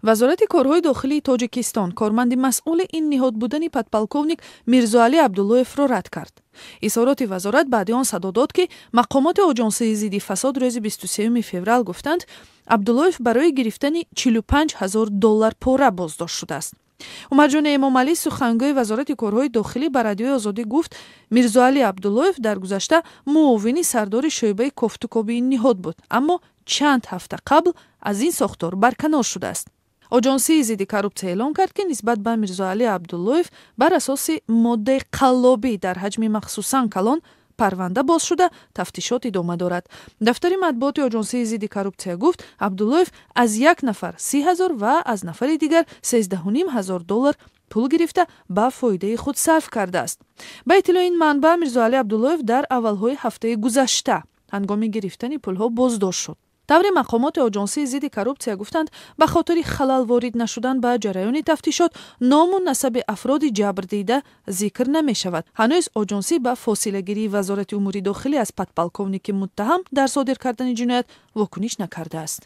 Вазорати корҳои дохилии Тоҷикистон корманди масъули ин ниҳод будани подполковник Мирзоалӣ Абдуллоевро рад кард. Изҳороти вазорат баъди он садо дод, ки мақомоти Оҷонсии зидди фасод рӯзи 23 феврал гуфтанд, Абдуллоев барои гирифтани 45 ҳазор доллар пора боздошт шудааст. Умарҷони Эмомалӣ, сухангӯи Вазорати корҳои дохилӣ, ба Радиои Озодӣ гуфт, Мирзоалӣ Абдуллоев дар гузашта муовини сардори шӯъбаи кофтукоби ин ниҳод буд, аммо чанд ҳафта қабл аз ин сохтор барканор шудааст. Оҷонсии зидди коррупсия эълон кард, ки нисбат ба Мирзоалӣ Абдуллоев бар асоси моддаи қаллобӣ дар ҳаҷми махсусан калон парванда боз шуда, тафтишот идома дорад. Дафтари матбуоти Оҷонсии зидди коррупсия гуфт, Абдуллоев аз як нафар 30 000 ва аз нафари дигар 13,5 ҳазор доллар пул гирифта, ба фоидаи худ сарф кардааст. Ба иттилои ин манбаъ, Мирзоалӣ Абдуллоев дар аввалҳои ҳафтаи гузашта ҳангоми гирифтани пулҳо боздошт шуд. Тавре мақомоти Оҷонсии зидди коррупсия гуфтанд, ба хотири халал ворид нашудан ба ҷараёни тафтишот ному насаби афроди ҷабрдида зикр намешавад. Ҳанӯз оҷонсӣ ба фосилагирии Вазорати умури дохилӣ аз подполковники муттаҳам дар содир кардани ҷиноят вокуниш накардааст.